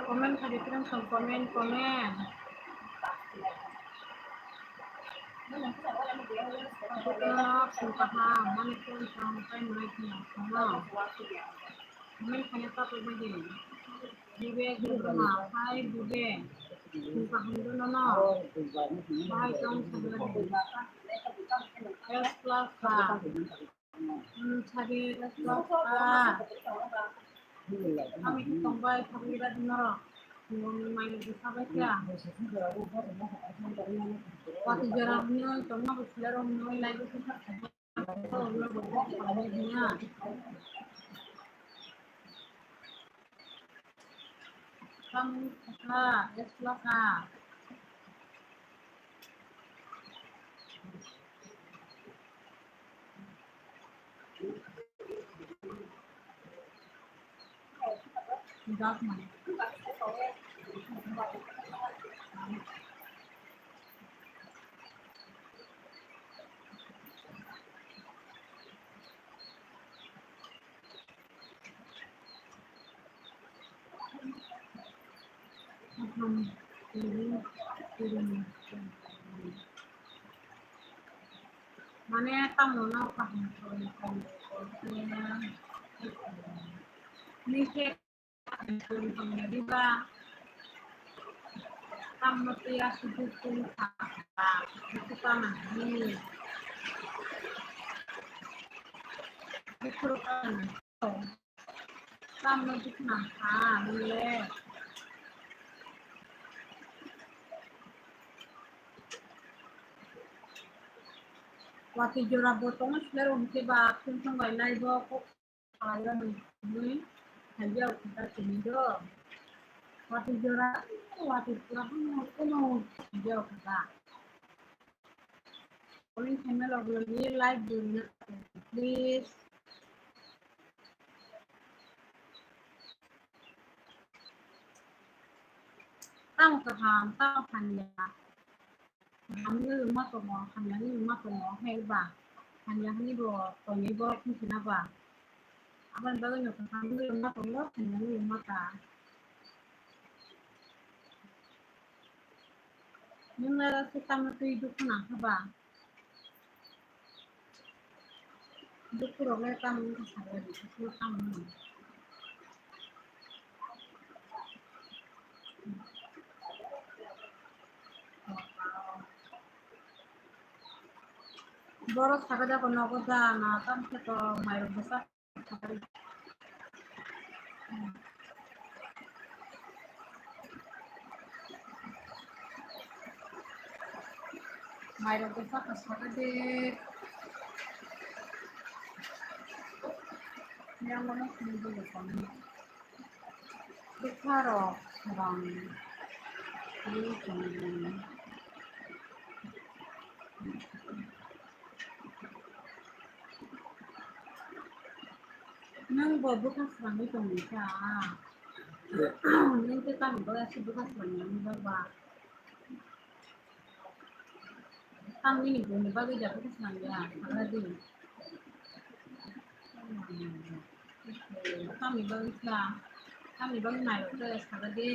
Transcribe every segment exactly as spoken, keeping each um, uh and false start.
Comment khaidi, friends, comment, comment. Buka, buka, ha, mani phone tong, tei mani phone tong, no. Comment khaina ta tong bai di. Bibek, buka, ha, hai, bibek. Buka, hamdo, no, no. Bahai tong, sabla di. S plus, ha. Hmm, sari, S plus, ha. Kami tongbai, sabla di, no. Mai di sabai kya? Wati jora hwnwi tongma bo sila rok hwnwi lai bo sila. Kamu kha, esla kha. Mane tamo no kaham ni khe kaham tong tong ya diba? Tamo tei aswk tong kha, tamo tei tamo. Tamo dukhu nangkha nole. Wati jora bo tongo sler hwnkhe ba khum thang bai lai bo kok salai ya hwnwi hamya kha tini do. Wati jora wati jora bono kheno hamya kha. Oling channel rok lagi like dina, please. Tamo kaham, tamo hamya. Hamya wngma tongo, hamya wngma tongo, hai ba hamya hwnwi bo tonwi borok wngkhe na ba. Aboni bagwi no kaham wngwi wngma tongo, hamya wngwi wngma ta. Nwng aro se tamo twi dukhu nangkha ba? Dukhu rok le tamo wngkha sakha di, dukhu tamo wngkha. Borok sakha da ko nogo da na, tamo khe to mairok bwsa. Mairok bwsa kha sakha de. Yang mano sini dulu kami. Bwkha rok rang. Ini kami. Nwng bo bwkha swrangwi tongwi kha. Nwng tei tamni bagwi aswk bwkha swrangya nini bagwi ba? Tamni ni bwrwini bagwi da bwkha swrangya, sakha di. Tamni bagwi kha, tamni bagwi nairok khe sakha di.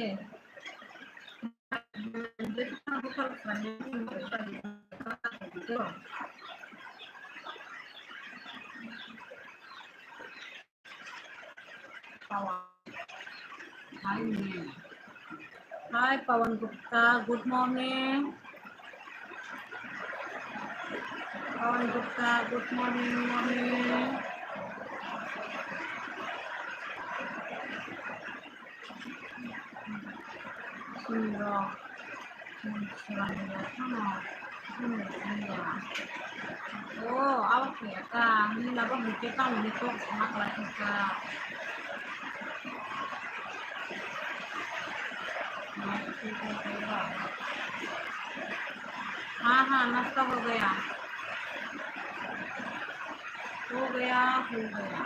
Hi, Pawan Gupta, good morning. Pawan Gupta, good morning, morning. Sundro. Oh, awak ya ka, ni laba buke ka, ni kok sama kelas ka. हाँ, हाँ, नाश्ता हो गया। हो गया, हो गया।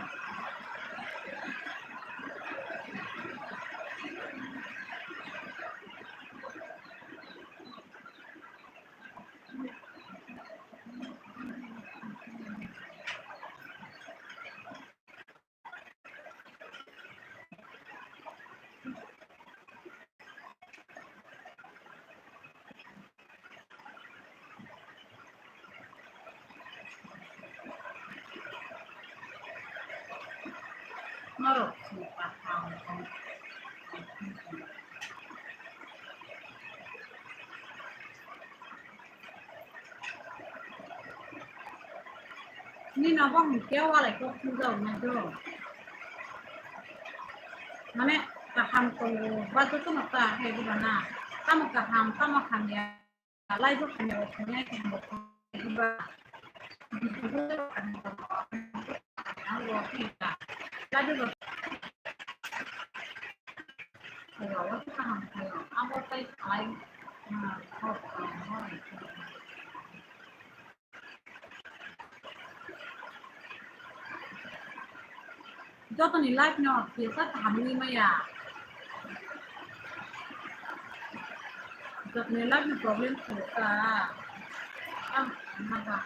Norok Nini abo hwnkhe walai kok thumjak nai do. Mane kaham tongo, ba jotono ta hai diba na. Tamo kaham, tamo hamya, lai bo hamya bo thangya kaham bo thangya diba. Jotoni life no kisa kaham wngwi maya. Jotoni life no problem khaika. Ang maba.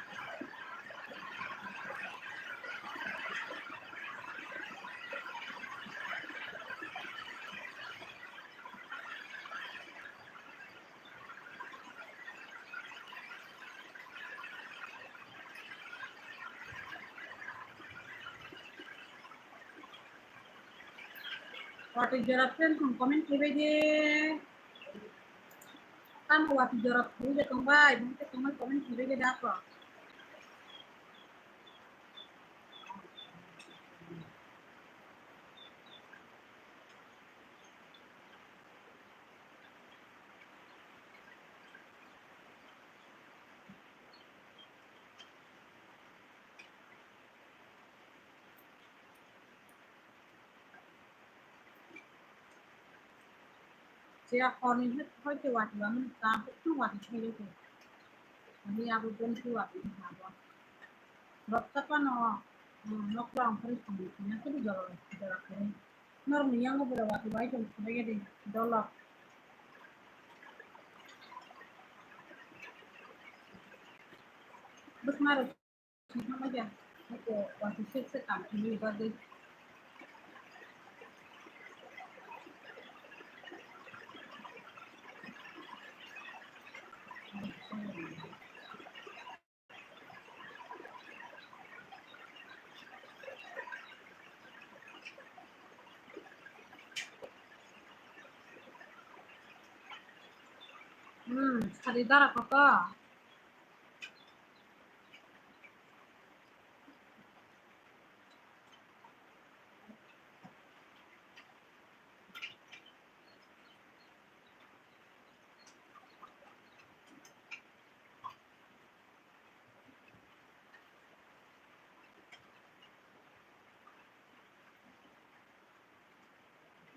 Watwi jora friend song comment khlaibai de. Tamo watwi jora khlaibai tongbai, bumte tongbai comment khlaibai de dako. Sia horni het hoi ke wati ba mun ta hoi ke wati thai ke. Ani abu bon ke wati ha ba. Rok ta pa no, mm, nok ba ang phari thang ni na ke jora jora ke. Nor ni yang bo wati bai jong ke de dolok. Bus maro. Hmm, sari dara koko.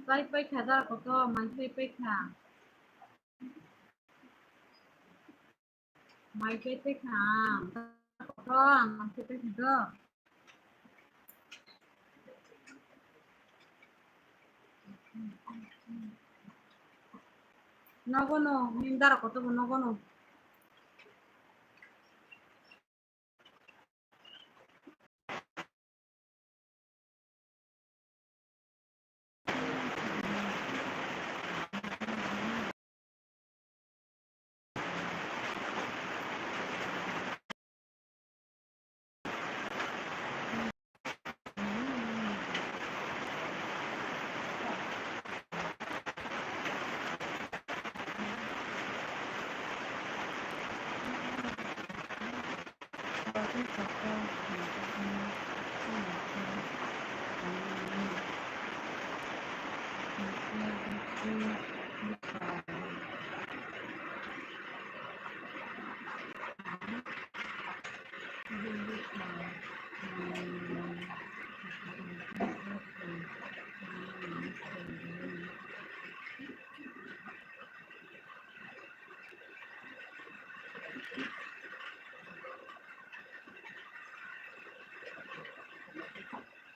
Pai paikha da koto, mai pai paikha. Mai pai paikha. Koto, ang mai pai paikha do. Nogo no, nini dara koto bo nogo no.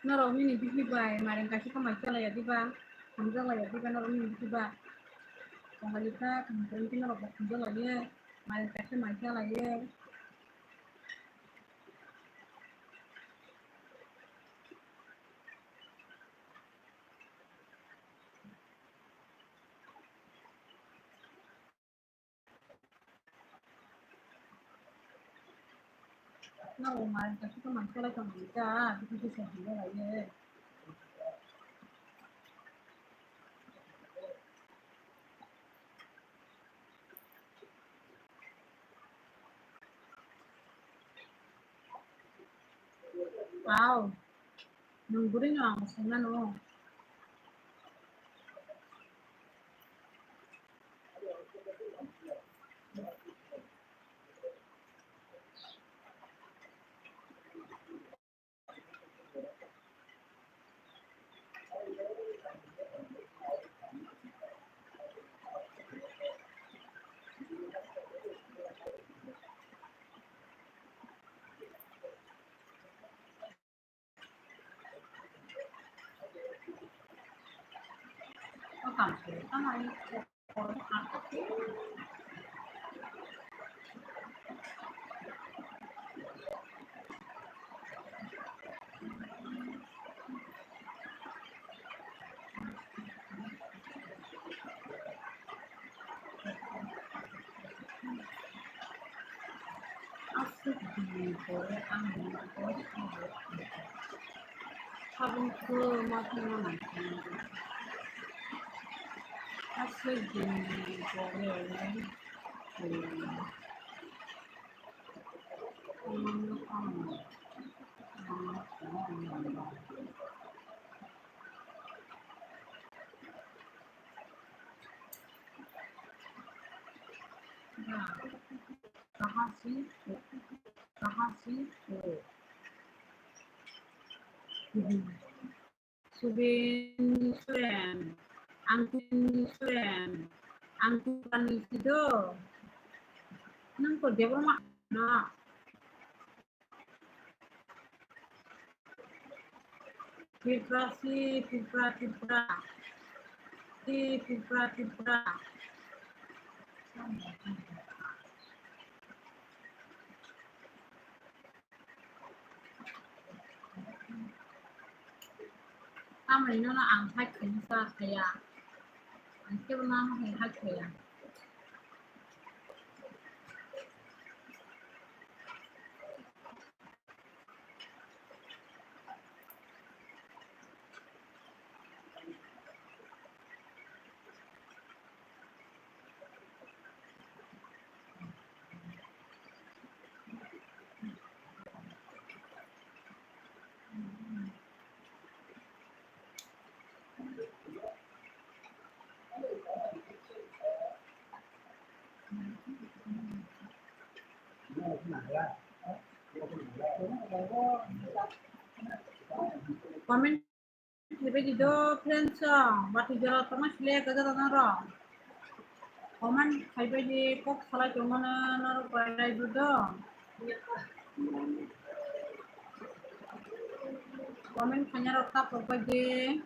Norok nini bisi bai mairing kaisa khe mai chalaiya diba? Hamjaklaiya diba norok nini bisi ba? Tonglailikha, tongmani norok bo hamjaklaiya, mairing kaisa mai chalaiya. Norok mairing kaisa khe mai chalai tongmani ta, bisi khe se hamjaklaiya. Wow. Nwng bwrwino ang saimano. Aswk dini pore ang nogo sabo khe ma thangna nangkha. Aswk dini pore, um, Subin Soren, Angtin Soren, Angtin Pani Sido. Nang ko Debbarma na? Tripura si, Tripura, Tripura. Si, Tripura, Tripura. Tamoni nono ang hai khaini sa khaya. Ang kebo nang hai hai khaya. Comment khaibai di do, friends, o, bati jora tongma sile kaja da nang rok. Comment khaibai di, kok salai tongmano norok bai rai do do. Comment khaina rok ta kokbai di.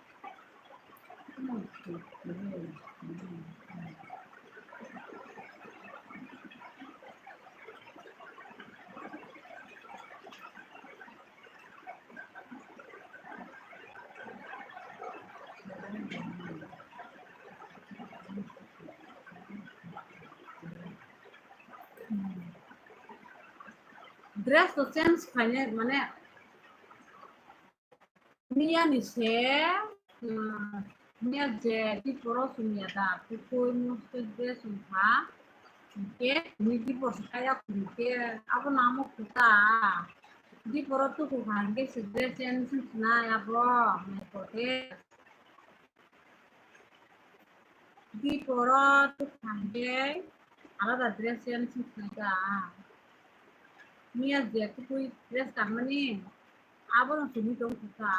Dress to change khainai mane miya ni se, um, miya je ti poro sumya da, kukui musti dress wngkha. Hingke tini dipor se kaya hingke abo namo khuta. Diporo tuku kha hingke se dress change wng khnai abo, mai kote. Diporo tuku kha hingke alada dress change wng khnai ka. Miya je tukui dress kanmani abono tini tong khuta.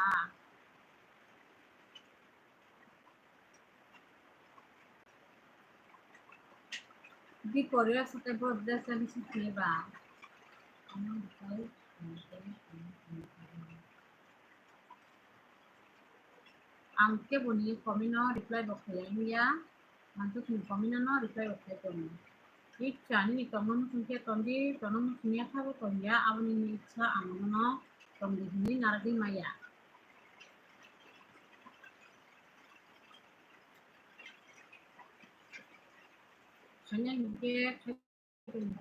Di Korea sate bo dress and suit ni ba. Ang kebo ni comment no reply bo khlai ya. Mantuk ni comment no reply bo khlai tong. Icha ni comment no sungke tondi, tono sungya thabo tongya, aboni ni icha ang no tongdi hini naragwi maya. Hanya hingke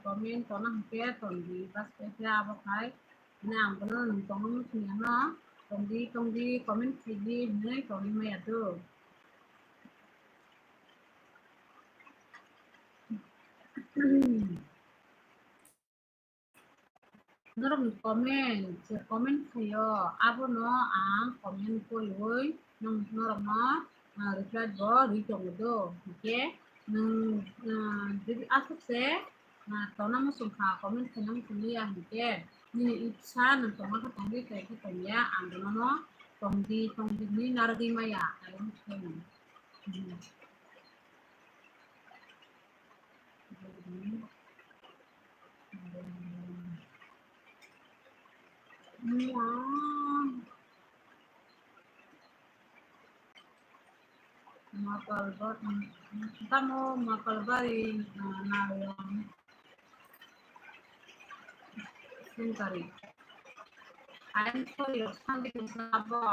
comment tona hingke tongdi, bas khe abo khai. Hini ang bono nung tongma muchungya no, tongdi, tongdi, comment khaidi hinwi tongwi maya do. Norokni comment, je comment khaio, abono ang comment koriwi nung norokno, ah, reply bo rwi tongo do. Hingke nung, ah, jodi aswk se, ah, tongna muchung kha, comment khaina muchung liya hingke nini ipsa nung tongma khe tongdi, tongkhe tongya, ang bono tongdi, tongdi hinwi narwgwi maya, ang khe. Makalba-, tamo Makalbari, ah, Nalong Sengkari. I am sorry, Sandy Kusnabo,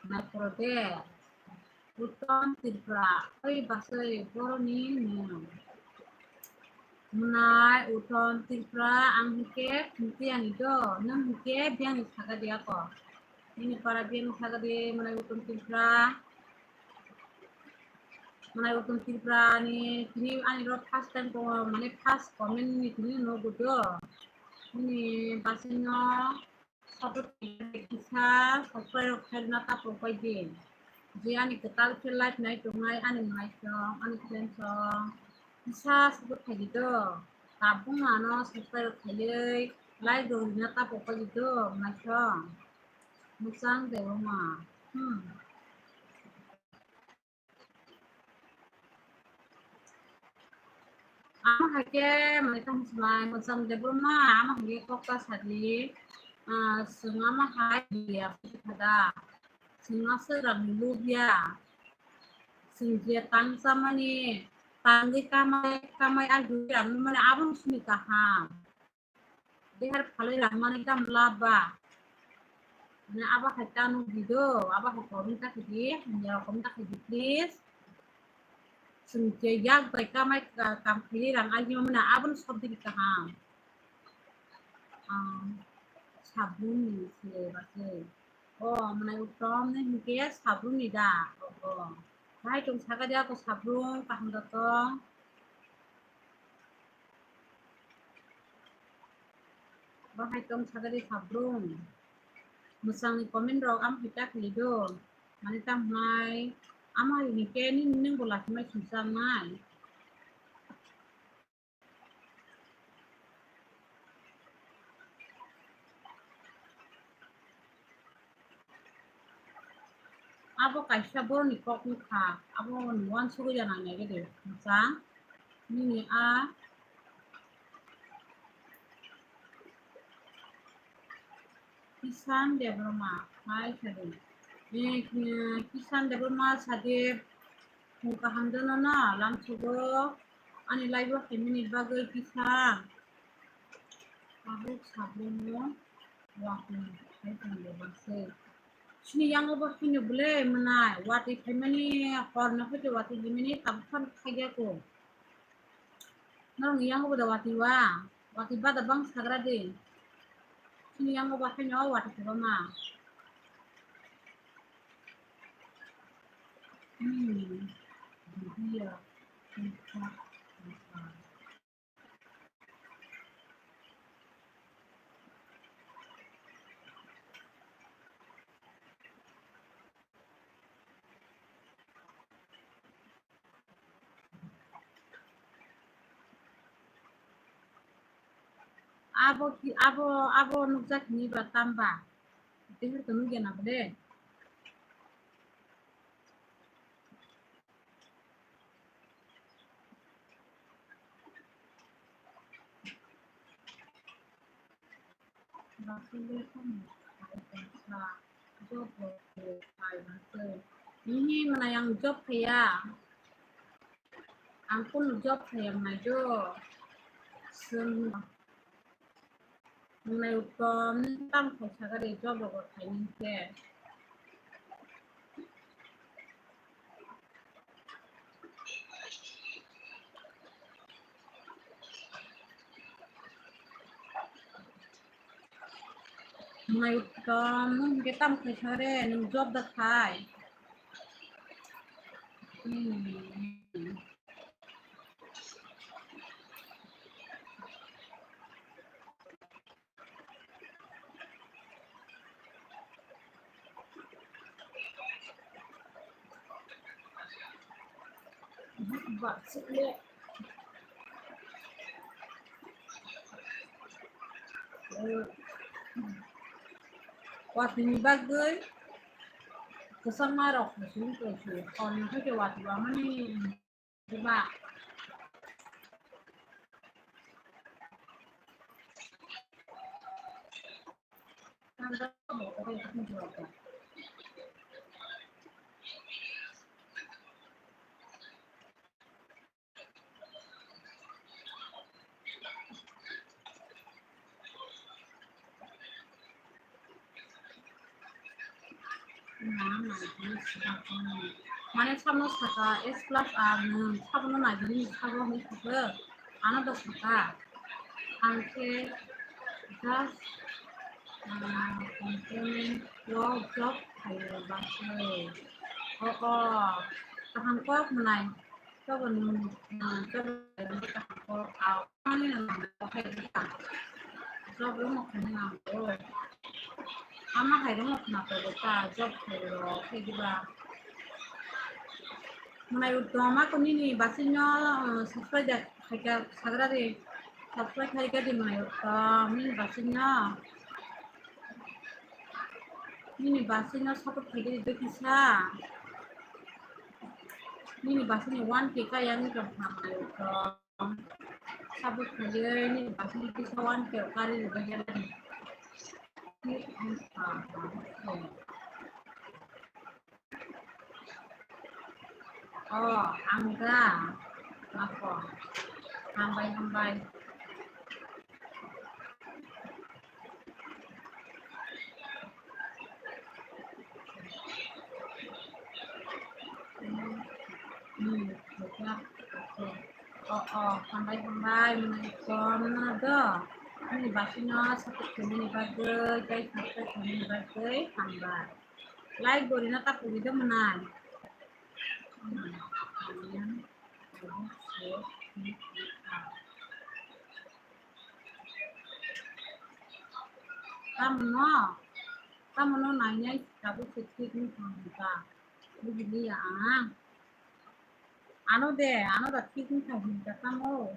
Metro Desh. Uttam Tripura, oi basai boroni mung. Mwnai Uttam Tripura, ang hingke Khumtiyani do, nang hingke biyangni sagadi ako. Nini para biyangni sagadi, mwnai Uttam Tripura. Mwnai Uttam Tripura ni, tini ani ro first time ko, mane first comment ni tini no gudo. Nini basino Support kisa subscribe rok khaina ta pokpai di. Je ani kwtal khe live nai tongnai ani mwnai song, ani friend song. Kisa support khaidi do. Tabung ano subscribe rok khaiwi like rok rina ta pokpai di do mwnai song. Mwchang de wngma. Hmm. Ama hai khe mane tamo swmai Mwchang Debbarma, ama hai khe kok ta sadi, ah, chwng ama hai biya phada, chwng aswk rang lubya, chwng je tang chamani, tangwi kamai, kamai agwi rang mani abono simi kaham. Behar phalwi rangmani tam laba. Mane abo hai tano di do, abo hai comment ta khaidi, hamya comment ta khaidi, please. Chwng je yak bai kamai ka-, kam khaidi rang agima mane abono sob digi kaham. Ah, sabun ni se ba se. O, mane Uttam ni hingke sabun ni da. O, o. Bahai tong sagadi ako sabun kaham da tong. Bahai tong sagadi sabrung. Mwchangni comment rok am hai ta khlai do. Mane tamo hai ama hai ni ke ni nung bo lakhimai sumsa nai. Abo kaisa boroni kok wngkha, abo uansugwi ya nang nai de, Mwchang. Nini a Kisan Debbarma, hai sadi. Eh, Kisan Debbarma sadi, phung kaham dono na, lamsugo, ani live o phaimani bagwi Kisan. Abo sabrumno watwi hai tongbo se. Chini yango bo haino bwle mwnai, watwi phaimani horno hwnkhe watwi phaimani tabuk phano khaiyako. Norokni yango bo da watwi wa, watwi bada bang sagra di. Chini yango bo haino watwi phaiba ma. Hmm. Abo ki, abo, abo nukjak hini ba tamba? Tei hwnkhe nukya na bole? Nini mana yang job kaya. Ang kunu job kaya mana jo. Sen. Nai uttom, tam khai sagari job rogo khaini khe. Nai uttom, nwng hwnkhe tam khai sagari, nwng job da khai. Hmm. Watwi ni bagwi kwchangma rok kuchuk kuchuk hor ni khe watwi amani. Diba? Mane sabno saka S plus R nwng sabno nagini sabo hwnwi saka, ano do saka. Ang khe just, ah, component o job khaio bakhe. O, o, kaham kok mwnai. Job rwngmung khna tongo ta, job khairok khe diba. Mwnai uttom, ako nini basino, uh, subscribe khaika sagra de, subscribe khaika di mwnai uttom, nini basino. Nini basino support khaika di kisa. Nini basino one K kaya ni tong kha mwnai uttom. Sabuk khaiywi nini basing kisa one K kari rwbaiyani. O, ang da. Ako. Hambai, hambai. Hmm, okay. O, o, hambai, hambai, mwnai kom no do. Ani basino support khaimani bagwi, tei subscribe khaimani bagwi hambai. Like gorina ta kuri do mwnai. Hmm, Tamo no, tamo no nainai tabuk se thik wng thang ta. Bujiliya ang. Ano de, ano da thik wng thang hinka tamo.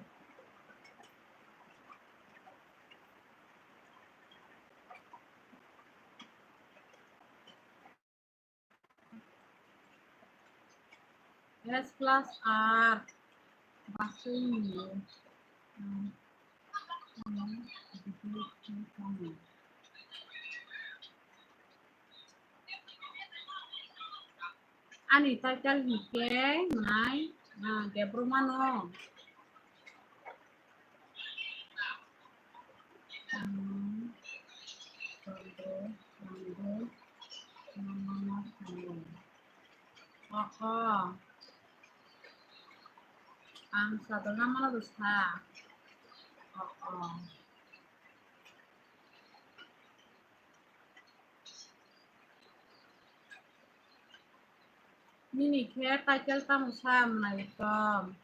S plus R basing ni, hmm, hmm, ani title hinkhe nai, ah, Debbarma no. Oho. Ang sadolna mano bwsa. Oho. Nini khe title tamo sa mwnai uttom?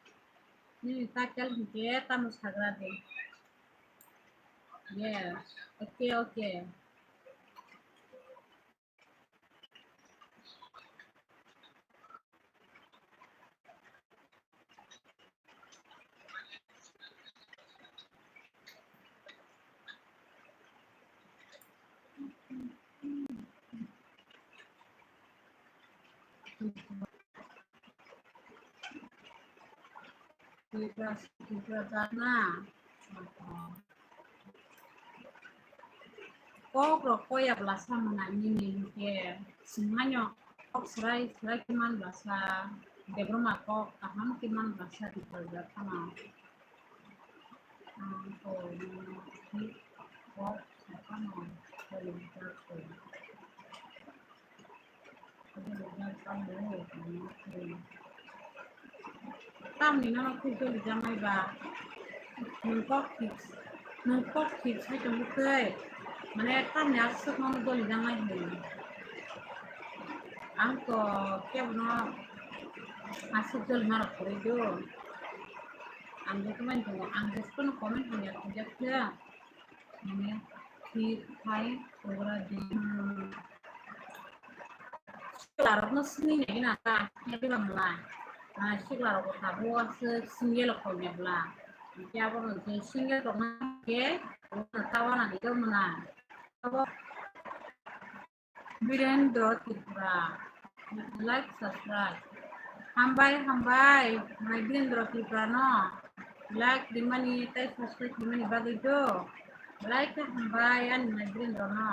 Nini title hinkhe tamo sagra de? Yes. Okay, okay. Tripura, Tripura jat na? Kok rok koya bwla sa mwnai nini hinkhe, singmano kok swrai swrai khe man bwla sa, Debbarma kok kaham khe man bwla sa Tripura jat phano. Ang to nini kok sa phano koya bwla sa. Tamni nono khuk joli jangnai ba? Nwng kok thik, nwng kok thik sai tong bwkhai. Mane tamni aswk nono joli jangnai hwnwi. Ang to kebono aswk joli narwk kwrwi do. Ang joto mani tongo, ang jesphano comment hamya khaijak khe. Mane, thik khai pugra di. Siklarokno swngwi naigwna ta, naigwna mwnai. Ah, siklarok bo tabuk aswk swngya lokho mebla. Hinkhe abono je swngya tongma khe, abono ta uanani tongmana. Abo Birendra Tripura, like, subscribe. Hambai, hambai, my Birendra Tripura no like rimani tei subscribe rimani bagwi do. Like khe hambai ani my Birendra no.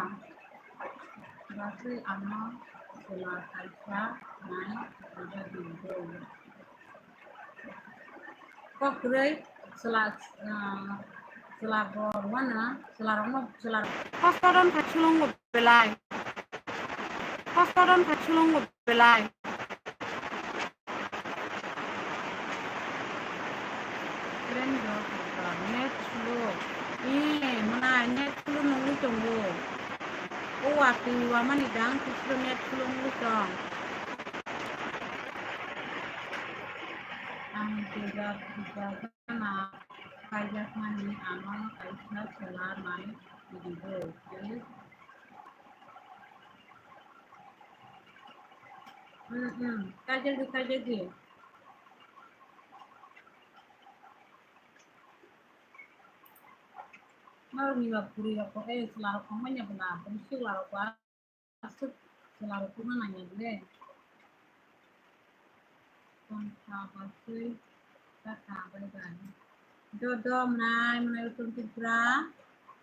Basui ano chwla kaisa nai bagwi do. Kok kwrwi chwla, ah, chwla bo rwmano, chwla rokno, chwla rok. Hosto don kha chulungo belai. Hosto don kha chulungo belai. Friend rok net slow. Ee, mwnai net slow nungwi tongo. O watwi wamani dang net slow nungwi tong. Ang puja puja. Ama kaijakmani ano kaisa chwla mai rigo, please. Hmm, hmm. Kaijak di, kaijak di. Norok ni ba puri rok ko, eh, chwla rok tongmani ya bwla, bwswk chwla rok ba. Aswk chwla rok tongna nangya ble. Tongkha basui tata bai bai. Dodo mwnai mwnai Uttom Tripura.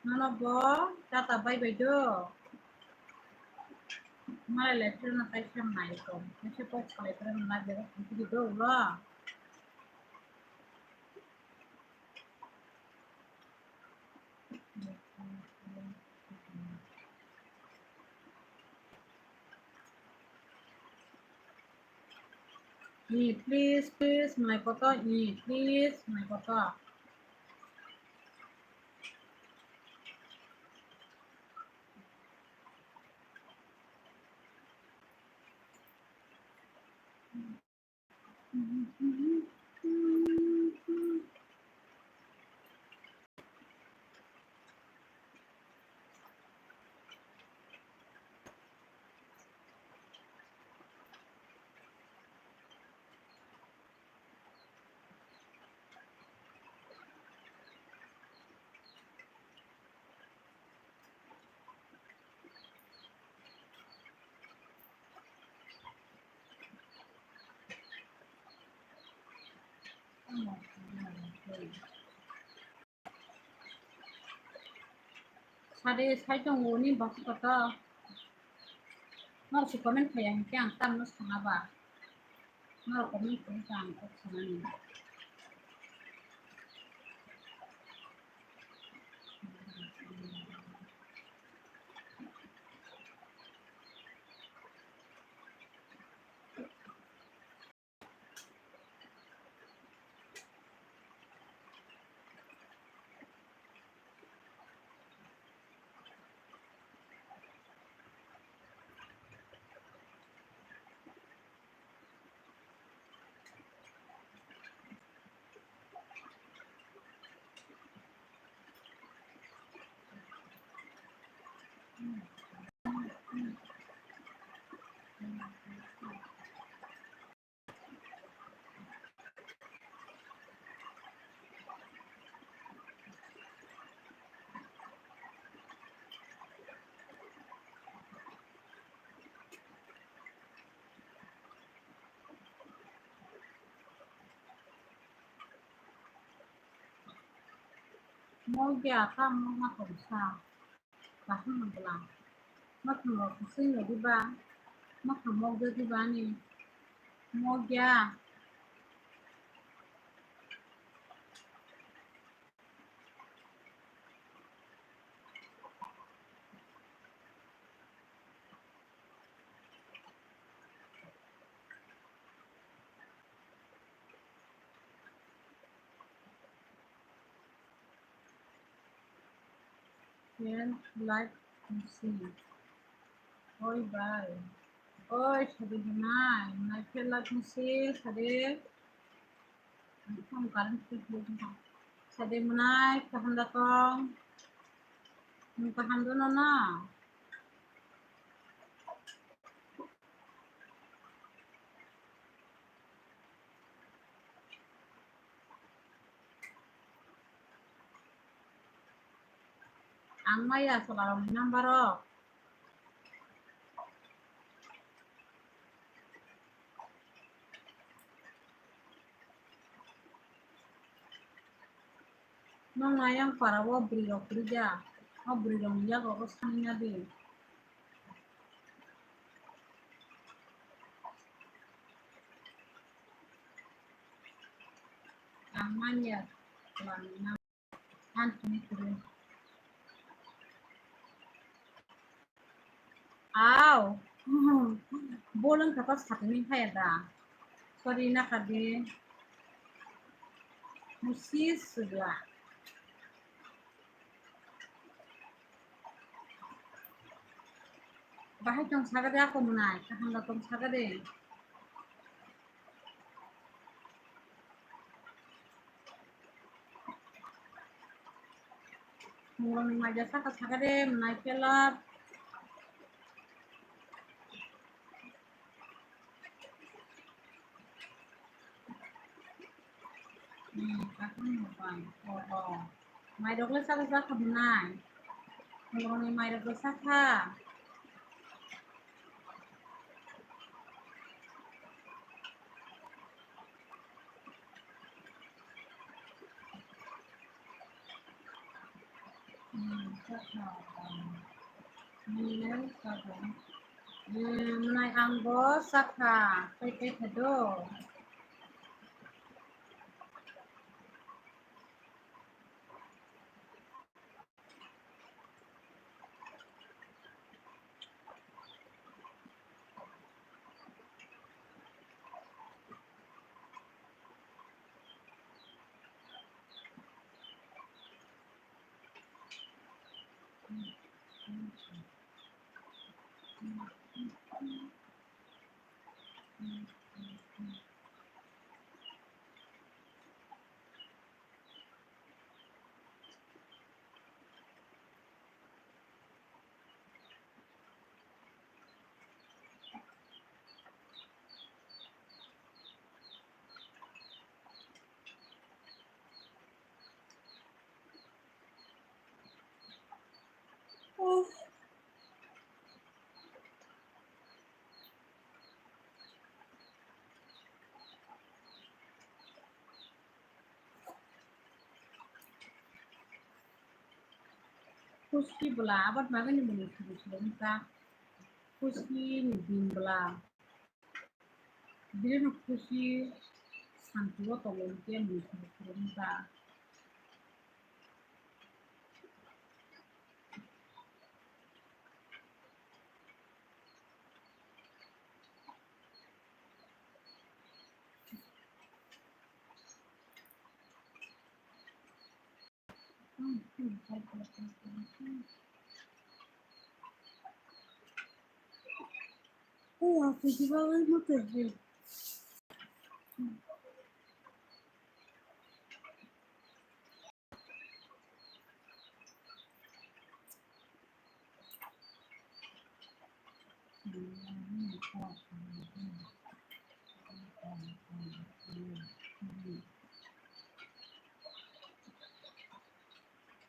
Nono bo tata bai bai do. Malai lai phirna tai sam nai ko. Kaisa kok salai phirna nai de ko do lo. Ni, please, please, mwnai kotor, ni, please, mwnai kotor. Sade sai tongo ni box kotor. Norok se comment khaiya hinkhe ang tamno sana ba. Norok comment khaikhe ang kok sanani. Mogya ka mo ma ko sa. Kaham bwla. Makhang rok kusui no diba. Makhang mok de diba ni. Mogya. Friend like to see. Oi bai. Oi, sadi hinai. Nai friend like to see, sadi. Ang current switch bo wngkha. Sadi mwnai kaham da tong. Nwng kaham dono na? Ang maya chwla rokni number o. Nong ayang para o bwrwi rok kwrwi ya. O bwrwi rokni yago o sanina di. Ang manya chwla rokni number. Ang tini kwrwi. Aw. Bolong kata sakni phaya da. Sorry na kadi. Musi sugla. Bahai tong sagade ako mwnai, kaham da tong sagade. Muroni maja saka sagade mwnai kelap. Hmm, kakung mukbang. Oh, oh. Mairok le saka saka mwnai. Muroni mairok le saka. Hmm, saka. Hmm, saka. Hmm, mwnai ang bo saka. Kai kai khe do. Khusi bwla, abot bagwi ni bini khusi bwla wngkha. Khusi ni din bwla. Bini khusi santi o tongo hwnkhe bini khusi bwla wngkha.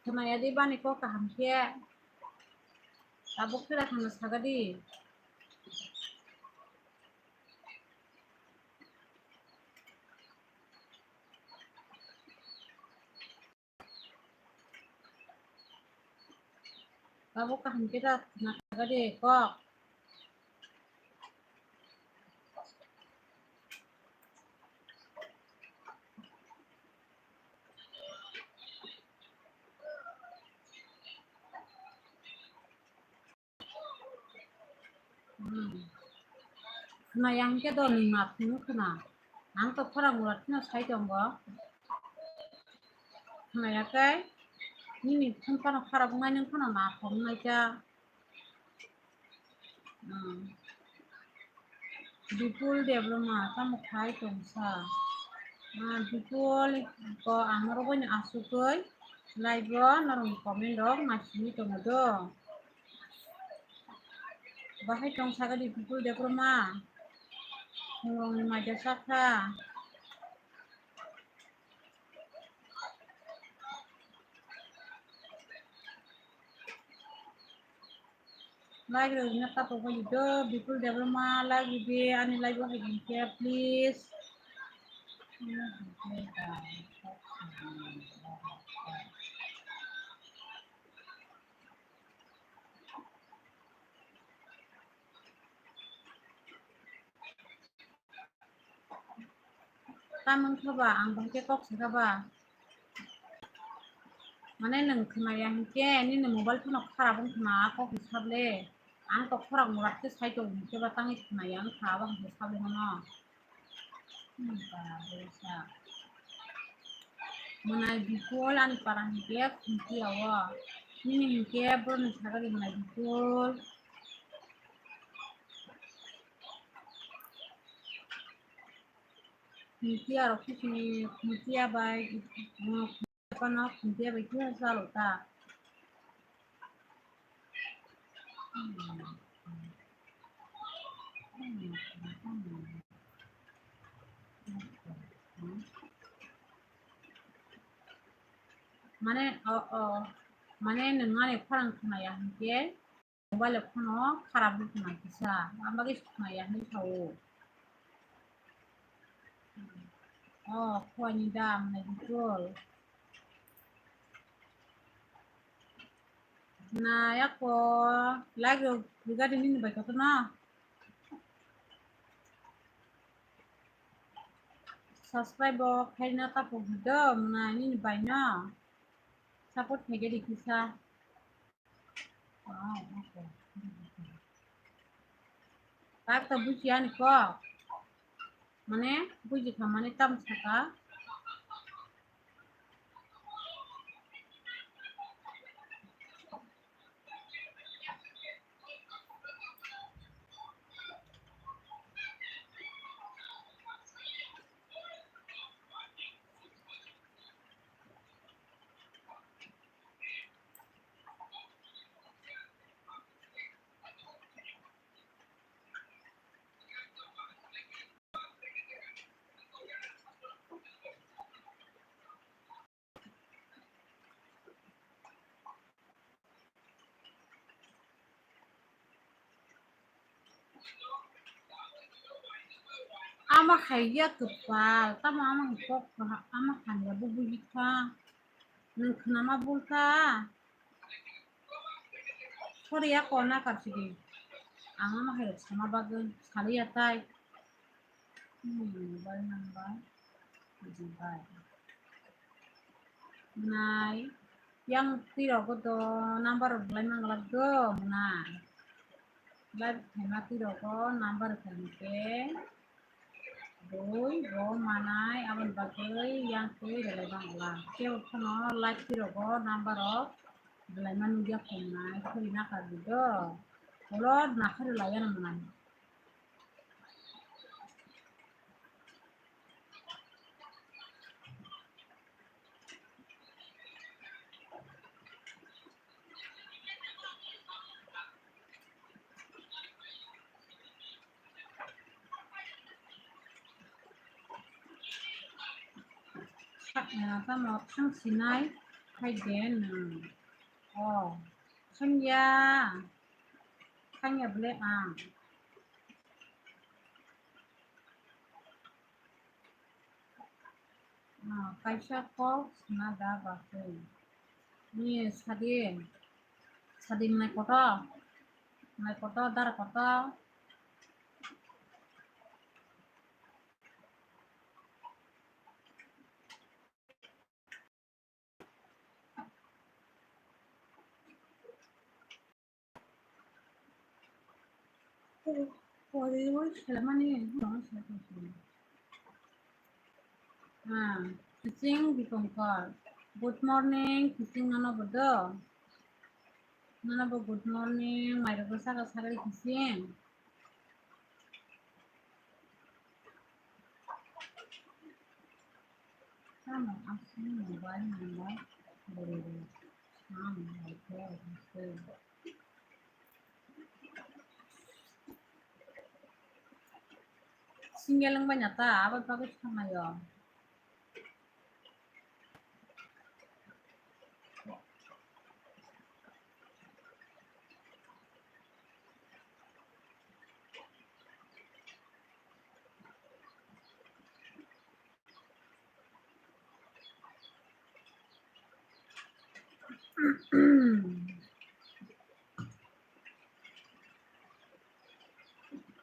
Khwnaya di bani kok kaham khe. Tabuk khe rakhano sagadi. Tabuk kaham khe da khna kha de kok. Hmm. Khna yang khe do ni ma phunu khna. Ang to khorang urat khna sai tongo. Khna ya khe nini phone phano kharap wngnai, nung phano na phone nai kha. Hmm. Bipul Debbarma, tamo khai tongsa? Ah, Bipul, ko ang norok bai no asugwi live o norokni comment rok naisingwi tongo do. Bahai tongsa gadi Bipul Debbarma? Norokni maida sakha. Like rwna tapo bai do, Bipul Debbarma, like rwdi, ani live o hai khe, please. Tamung khe ba, ang bahai khe kok sakha ba. Mane nwng khwnaya hinkhe nini mobile phano kharap wng khna, a kok ni sable. Ang to khorang urat khe sai tongo hinkhe ba tangwi khwnaya wng kha, abo hai khe sable mano. Hmm, ba, bo sa. Mwnai Bipul ani para hinkhe Khumtiya o. Nini hinkhe boroni sagari mwnai Bipul. Khumtiya rok khe sini Khumtiya bai, uh, Khumtiya bai khe chalo ta. Mane, o, o, mane nwng ani khorang khwnaya hinkhe mobile phano kharap wngkha kisa, ang bagwi suknaya hinwi sao. O, khuaini dam nai Bipul. Na yako like rok rigadi nini bai koto na. Subscribe bo khaina tapu hwdo na nini bai no. Support khaigadi kisa. Tak to bujiya ni kok. Mane bujikha mane tam saka. Ama khaiya kwpal, tamo ama kok, ama hamya bo buji kha. Nwng khwnama bul kha. Sori ya kona karsidi. Ang ama hai sama bagwi saliya tai. Hmm, mobile number. Bujibai. Nai, yang twi rogo do number rok belai manglak do, mwnai. Belai khaima twi rogo number khaimikhe dui bo manai, aboni bagwi yang twi belai manglak. Kebo phano live twi rogo number rok belai manugya khumnai, khuri nakar di do. Ulo nakhari laiya mwnai. Tamo thang sinai hai de nwng. O, thangya. Thangya bole ang. Ah, kaisa kok sana da bakhe. Ni sadi. Sadi mai kotor, mai kotor, dara kotor. Ah, Kiching Dipongkor. Good morning, Kiching nono bodo. Nono bo good morning, mairok saka sakali Kiching. Tamo aswk mobile number borok sam hai khe aswk. Single wngbai na ta, abo bagwi thanglaio.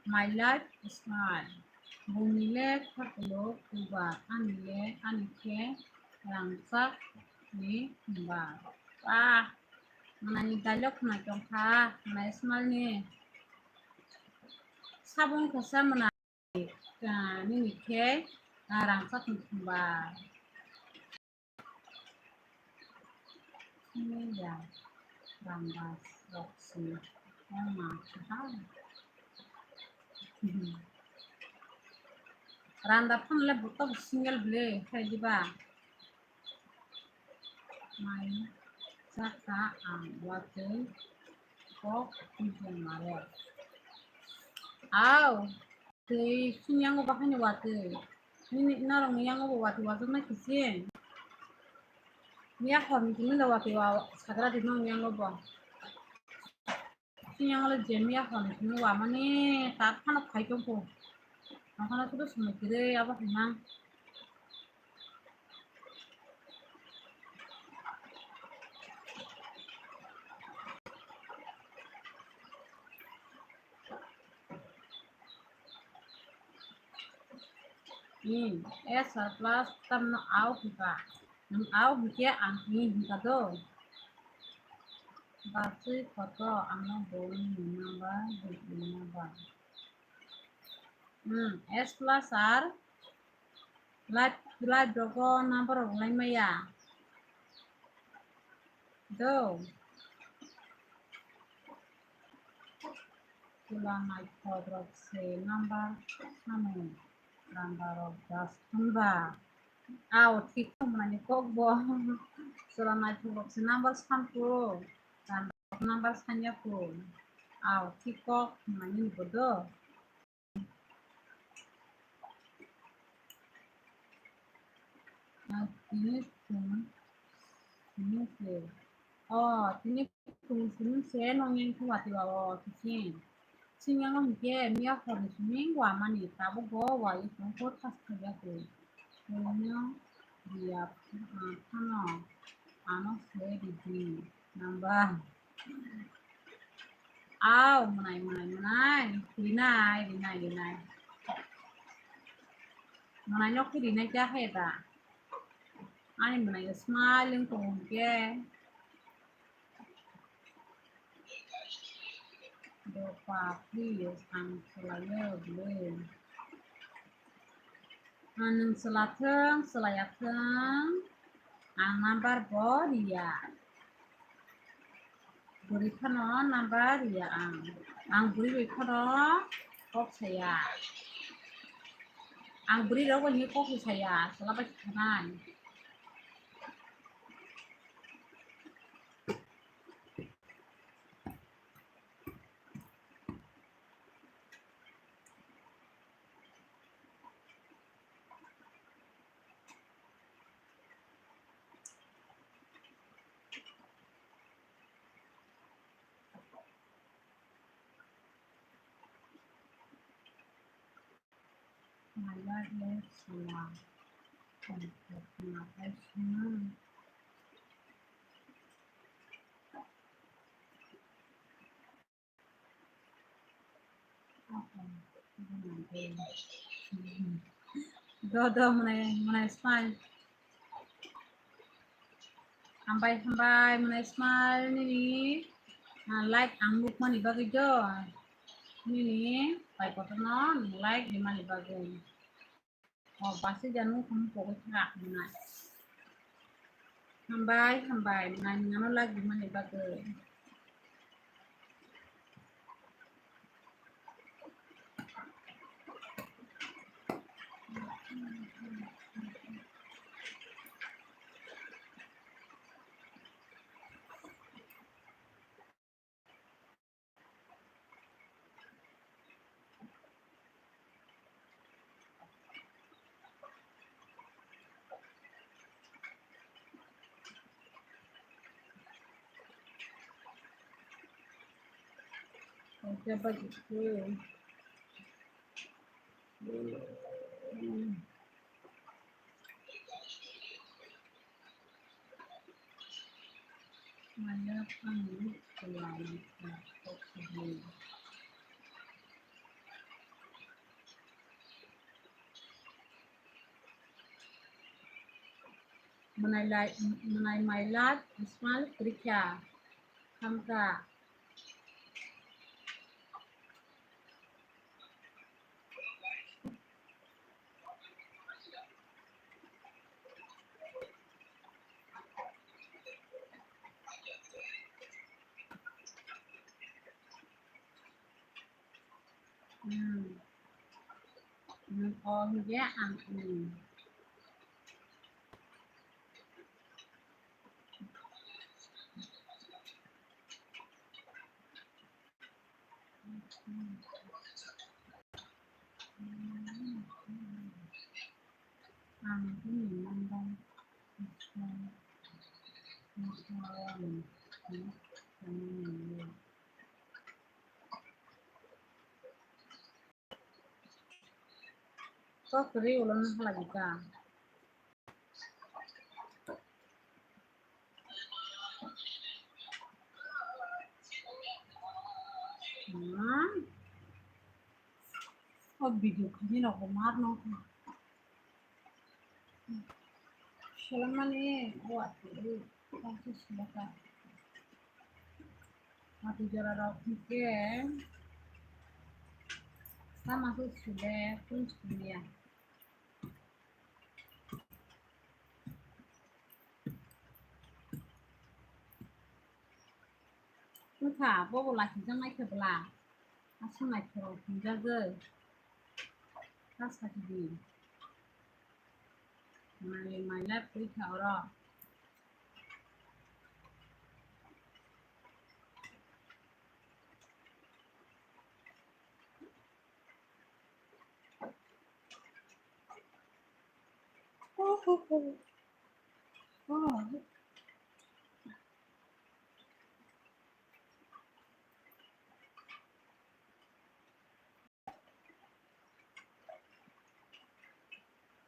My life is hard. Bumile khakulo kuba, anile, ani khe rangchak ni hwnba. Ah, manani dialogue khna tongkha, manai smalni sabung khasa mana. Ah, nini khe, ah, rangchak ni thumba. Sini ya, rangba rok sini. Oh, ma, ha. Randa phone le butok single ble, khai diba. Mai chakha ang watwi kok twijlangmare. Au, twi chini yango bahaino watwi. Nini norokni yango bo watwi wajaknai kisi. Miya horni tini le watwi wa sagra di nong yango bo. Siyang le jemia hon sini wamani tak phano khai tongkho. Ang phano sudu sumai kiri abo hwnna. Hmm, S R plus tamno au hika. Nwng au hikhe ang hi hika do. Basui koto ano boi ni number, boi ni number. Hmm, S plus R live, live rogo number rok lai maya. Do. Chwla naithok rok se number sano, randa rok das hwnba. Ao thik tongmani kok bo. Chwla naithok rok se number sanku, randa rok number sanya ku. Ao thik kok hwnmani bo do. Ah, tini khung simi se. Oh, tini khung simi se nong yang khe watwi wa o kiching. Sing yang hwnkhe miya horni simi wamani tabuk bo wai tong kho thas thaiya khe. Sini riya phano ano se ridi number. Au, mwnai, mwnai, mwnai. Rinai, rinai, rinai. Mwnai nok khe rinai kya hai da. Ani mwnai smiling tong ke. Dopa, please, ang selayo, beli. Nwng swlathwng, swlayathwng, ang number bo riya. Bwrwi phano number riya ang. Ang bwrwi bai phano kok saya. Ang bwrwi rok bai kok saya, swla bai thanai. Do, do, mwnai, mwnai smile. Hambai, hambai, mwnai smile nini. Ah, like ang nukmani bagwi do. Nini bai kotorno like rimani bagwi. Oh, basi janu khum pogwi thak mwnai. Hambai, hambai, mwnai nangno like rimani bagwi. Mwnai lai, mwnai mai lak, ismal, krikha, khamkha. Hmm. Hmm, oh, ya, ang, hmm. Kok kwrwi ulo nang halagwi ta. Hmm. O video khaini rok bo mar no. Solamani o ati o kaisa silaka. Ati jora rok hwnkhe sama khe sule kun suliya. Wngkha, bobo lachijaknai khe bwla? Aswk naithok hinjagwi. Ta sakidi. Mai, mai lab twi kha oro.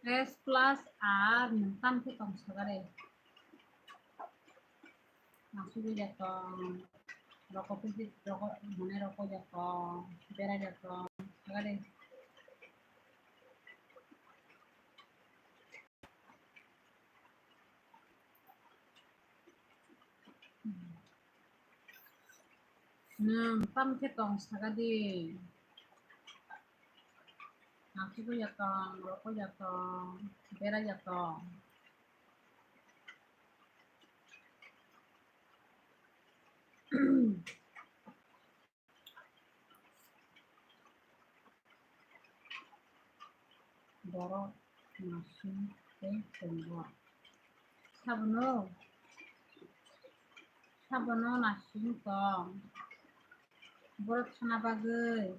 S plus R nwng tam khe tong sagare. Asugwi ya tong, roko pisi, roko mane roko ya tong, bera ya tong, sagare. Nwng tam khe tong sagadi. Asugwi ya tong, roko ya tong, bera ya tong. Borok nasing tei tongo. Sabono, sabono nasing tong. Borok thana bagwi.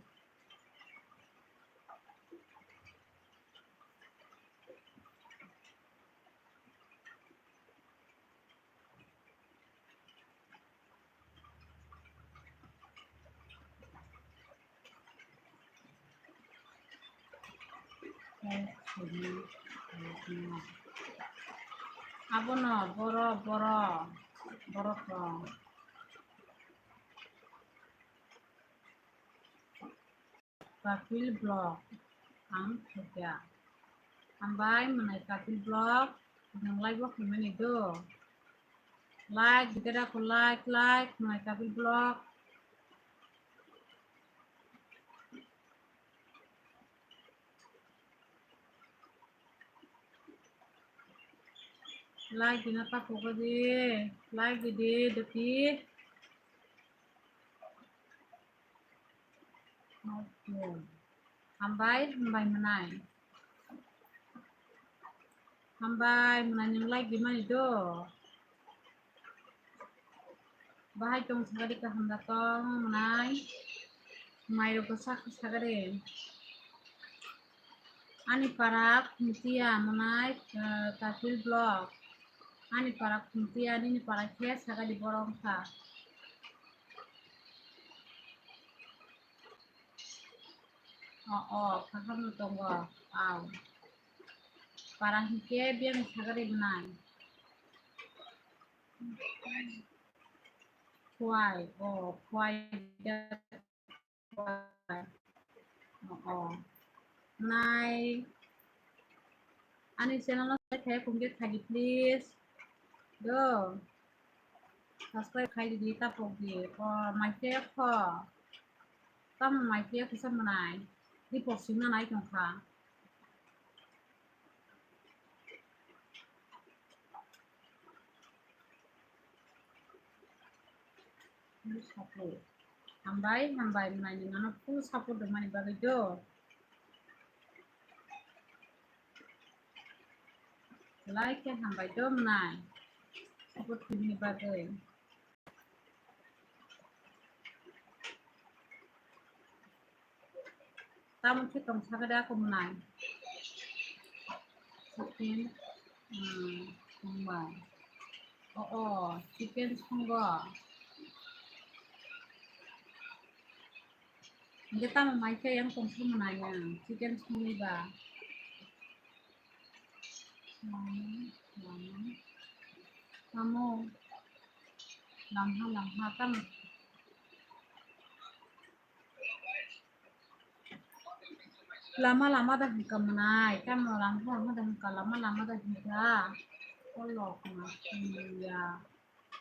Abono boro, boro, borok rok. Kapil Vlog. Ang khaikha. Hambai mwnai Kapil Vlog. Nwng like bo khaimani do. Like, bidera ko like, like, mwnai Kapil Vlog. Like dina ta phogo di, like di di, dati. Hambai, hambai mwnai. Hambai mwnai nwng like di mani do. Bahai tong sagadi kaham da tong mwnai. Mairok bo sak sagadi. Ani para khumtiya mwnai, eh, Kapil Vlog. Ani para khumtiya, nini para khe sagadi borok wngkha. O, o, kaham no tongo. Au. Para hinkhe biyang sagadi mwnai. Khwai, o, khwai da, khwai. O, o. Mwnai. Ani channel no subscribe khai phungkhe khai di, please. Do. Subscribe khai di, ta pok di. O, mai khe kho. Tamo mai khe kho sa mwnai. Di pok sing na nai tong kha. Full support. Hambai, hambai, mwnai nwng ano full support rwmani bagwi do. Like khe hambai do mwnai. Support khwini bagwi. Tamo khe tong sagadi ako mwnai. Chicken, um, mwnai. O, o, chicken songo. Hingke tamo mai khe yang tong khe mwnai ang chicken songwi ba. Tamo, tamo. Lamha, lamha, tamo. Lama lama da hinka mwnai, tamo lama lama da hinka, lama lama da hinka. Kolok ma kiya,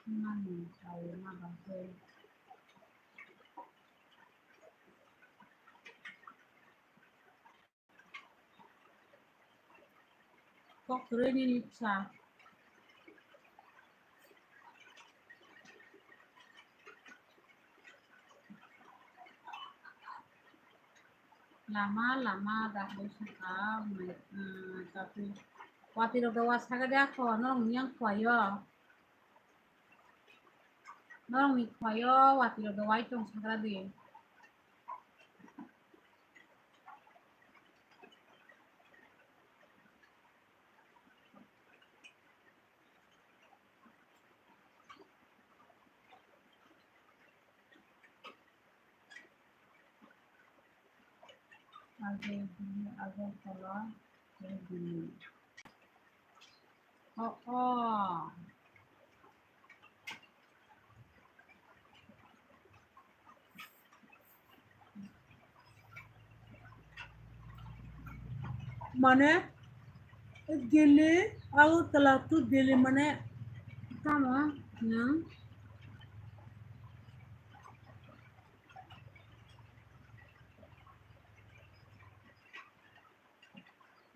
mani kaya ma ba khe. Kok kwrwi nini bwsa. Lama lama dakhai saka, um, tapi watwi rok da wa sagadi ako, norok ni yang khwlai o. Norok ni khwlai o, watwi rok da wai tong sagra di. Agartala, Delhi. Oh, oh. Mane, Delhi, Agartala to Delhi, mane, tamo, nwng?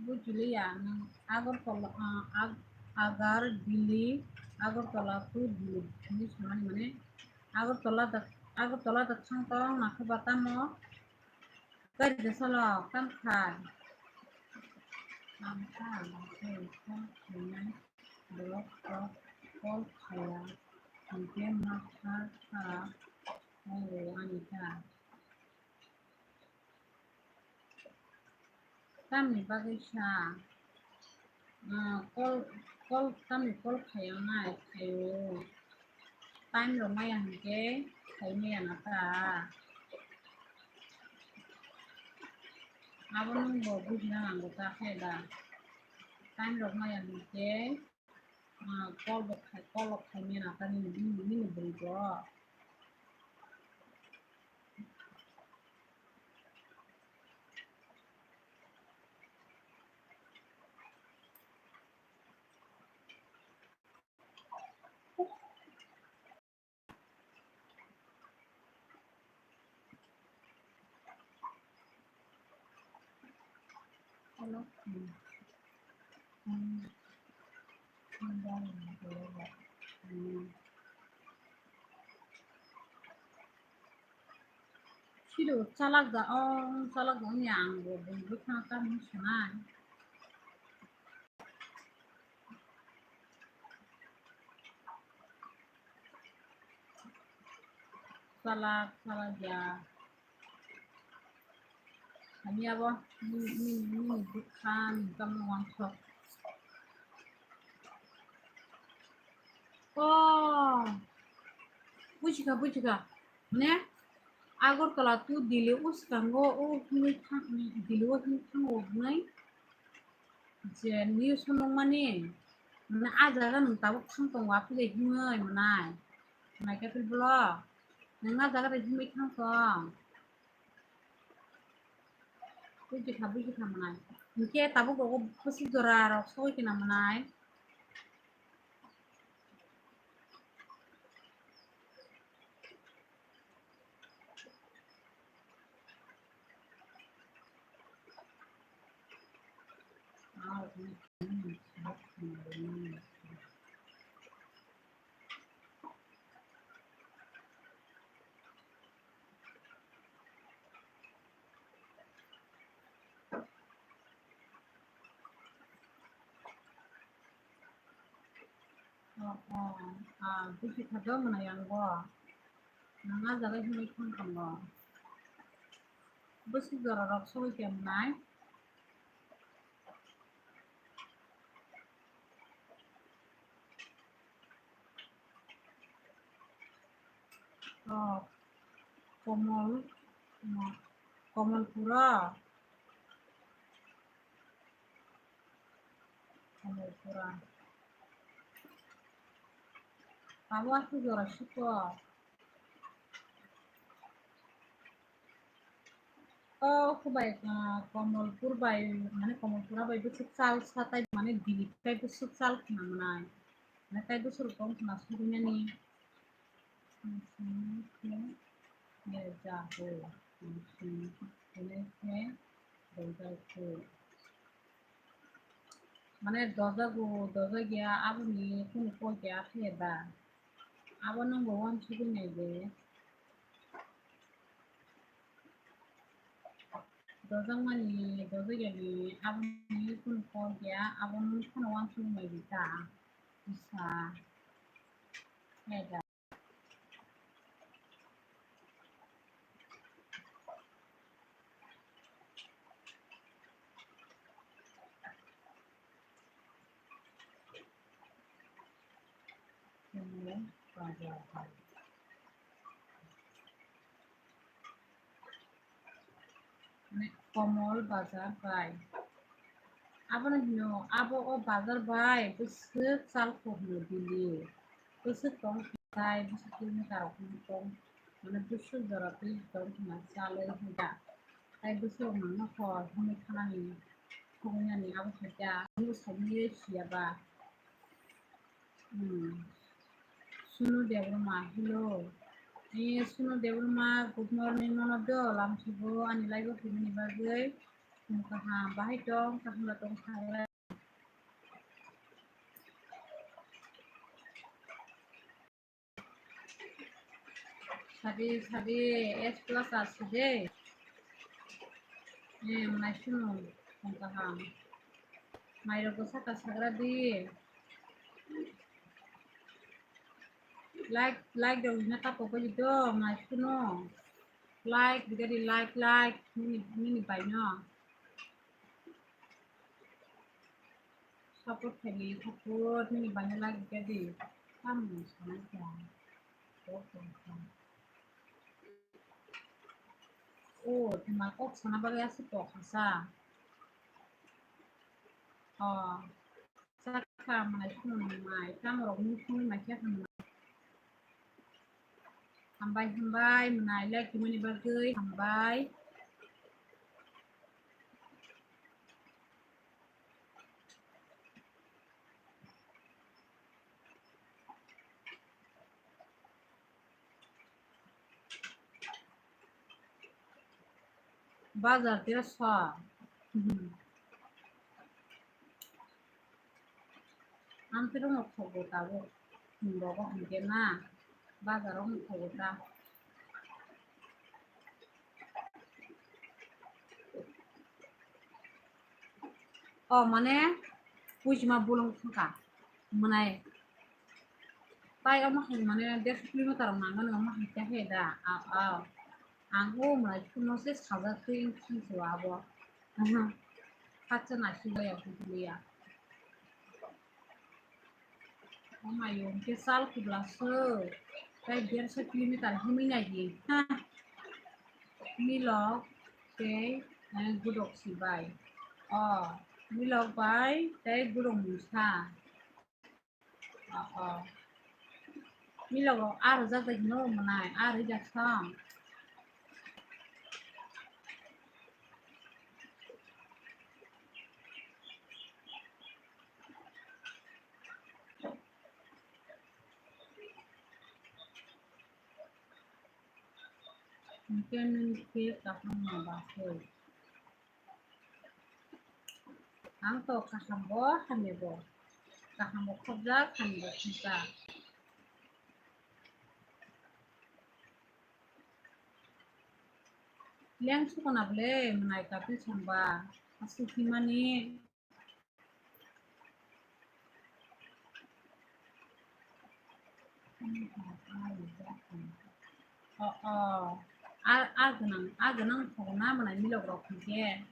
Bujiliya, nwng Agartala, ah, Ag-, Agar, Delhi, Agartala to Delhi. Hindi samani mane Agartala da, Agartala da thang tong nakhe ba tamo. Gari da salo, kam khai. Kam khai, kam khai, kam khai. Borok kok kol khaya. Hingke ma kha kha. Oro ani kha. Tamni bagwi sa, ah, kol, kol, tamni kol khayang nai khayo. Time rok maya hinkhe khai maya na ta. Abo nwng bo bujina nango ta khe da. Time rok maya hinkhe, ah, kol bo khai, kol rok khai maya na ta nini, nini, nini bwrwi bo. Silo chalak da, o chalak da ni ang bo bwkhang tam sanai. Salak, salak ya. Kami abo, ni, ni, ni, bwkha, ni, tamo wangkha. Oh, bujikha, bujikha. Mane, Agartala to Delhi o swkango, o hwnwi thang, Delhi o hwnwi thango hwnwi. Je news o nukmani, mane, a jaga nwng tabuk thang tongo, a puja himwi mwnai. Mwnai khe phil bolo, nwng a jaga de himwi thang tong. Bujikha, bujikha mwnai. Hinkhe tabuk rogo bwswk jora rok sogwi khe na mwnai. Oh, oh, ah, bisi khato mwnai ang bo. Nang a jaga himwi thang tongo. Bwswk jora rok sogwi khe mwnai. Oh, Komol, Komolpura. Komolpura. Abo aswk jora siko. O khubai, ah, Komolpur bai, mane Komolpura bai bwswk chal sa tai, mane Delhi tai bwswk chal khna mwnai. Mane tai bwswk tong khna sugwi nani. Mane dojago, dojagya, aboni kunu kok ya khe da. Abo nungbo wansugwi nai de. Dojakmani, dojagyani, aboni kunu kok ya, abo nung phano wansugwi nai de ta. Bisa. Khe da. Komol bazar bai. Abono hino, abo o bazar bai bwswk chal kok no bili. Bwswk tong tai, bwswk kilometer rok tong. Mane bwswk jora twi tong khna chalwi hwnda. Tai bwswk rok nangma kho hwnwi khanani thwngwi nani abo khaikha. Ani bwskango siya ba. Hmm. Sunu Debbarma, hello. Eh, Sunu Debbarma, good morning, mano do, lamsibo, ani live o phimani bagwi. Chwng kaham, bahai tong, kaham da tong, sagra. Sadi, sadi, S plus aside. Eh, mwnai sunu, chwng kaham. Mairok bwsa ta sagra di. Like, like rok hina ta pogwi di do, mwnai sunu. Like, digadi like, like, nini, nini baino. Support khaidi, support, nini baino like digadi. Tamo sanai kha. Oh, tuma kok sana bagwi aswk kok hasa. Oh, sakha mwnai sunu mwnai, tamo rok mung sungwi mai khe hwnwi. Hambai, hambai, mwnai like tongmani bagwi hambai. Bazar tei sa. Hmm. Ang khe rwngno thogo tabuk. Chwng rogo hwnkhe na, bazaro wng thogo ta. O mane, puijima bolong thangkha, mwnai. Tai omo hai mane, derso kilometer rok nangani omo hai ta he da, a, a. Ang o mwnai phunukno se sajak twi wng thangsi o abo. Aha. Hakcha nasi baya, hwnliya. Omayo, hwnkhe chal kubla se. Tai derso kilometer himwi nai di. Ha. Milok tei, eh, gudok si bai. O, milok bai tei gudok mungsa. O, o. Milok rok aro jak bai hino mwnai, aro jak song. Hwnkhe nwng khe kaham no basoi. Ang to kaham bo hamya bo. Kaham bo khobjak, hamya bo khobjak. Leng sukona bole mwnai kapil songba. Asuk himani. O, o. A, a gwnang, a gwnang thogna mwnai milok rok hwnkhe.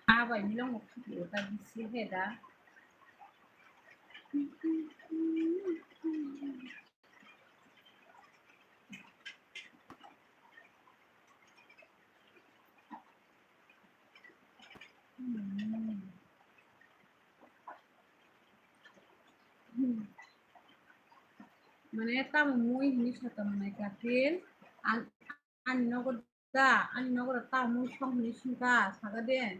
A bai milok no khati ta bisi he da. Mane tamo mui hini sata mwnai kapil, an-, ani nogo da, ani nogo da tamo mui song hini sungka, saga de.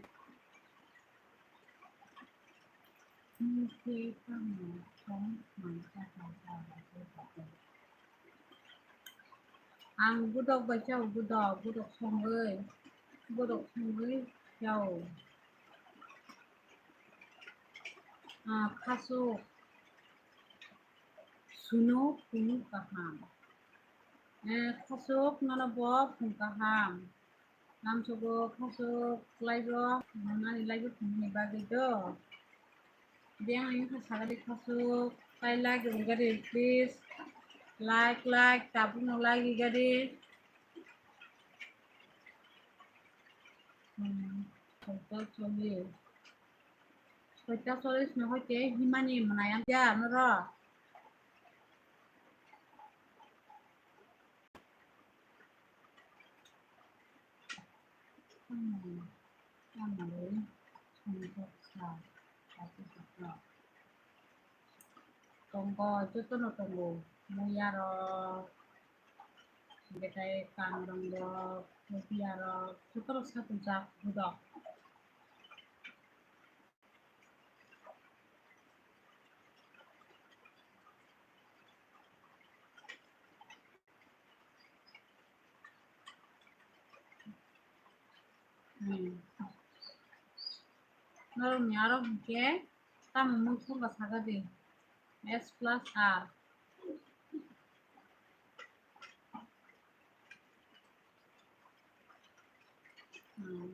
Ang gudok bai chao, gudok, gudok songwi, gudok songwi chao. Ah, khasuk, suno phung kaham. Eh, khasuk nono bo phung kaham. Lamsogo khasuk laibo, nani laibo phunukni bagwi do. Biyang ni wngkha sagadi khasuk, tai like rwgadi, please. Like, like, tabukno like rwgadi. Hmm, soita chollish. Soita chollish no hoite himani mwnai ang ya, noro. Tongo, jotono tongo, muyarok, betai kangrong rok, mupiyarok, jotono sakujak budok. Hmm. Norokni aro hwnkhe tamo mui phunukha sakha di. S plus R. Hmm.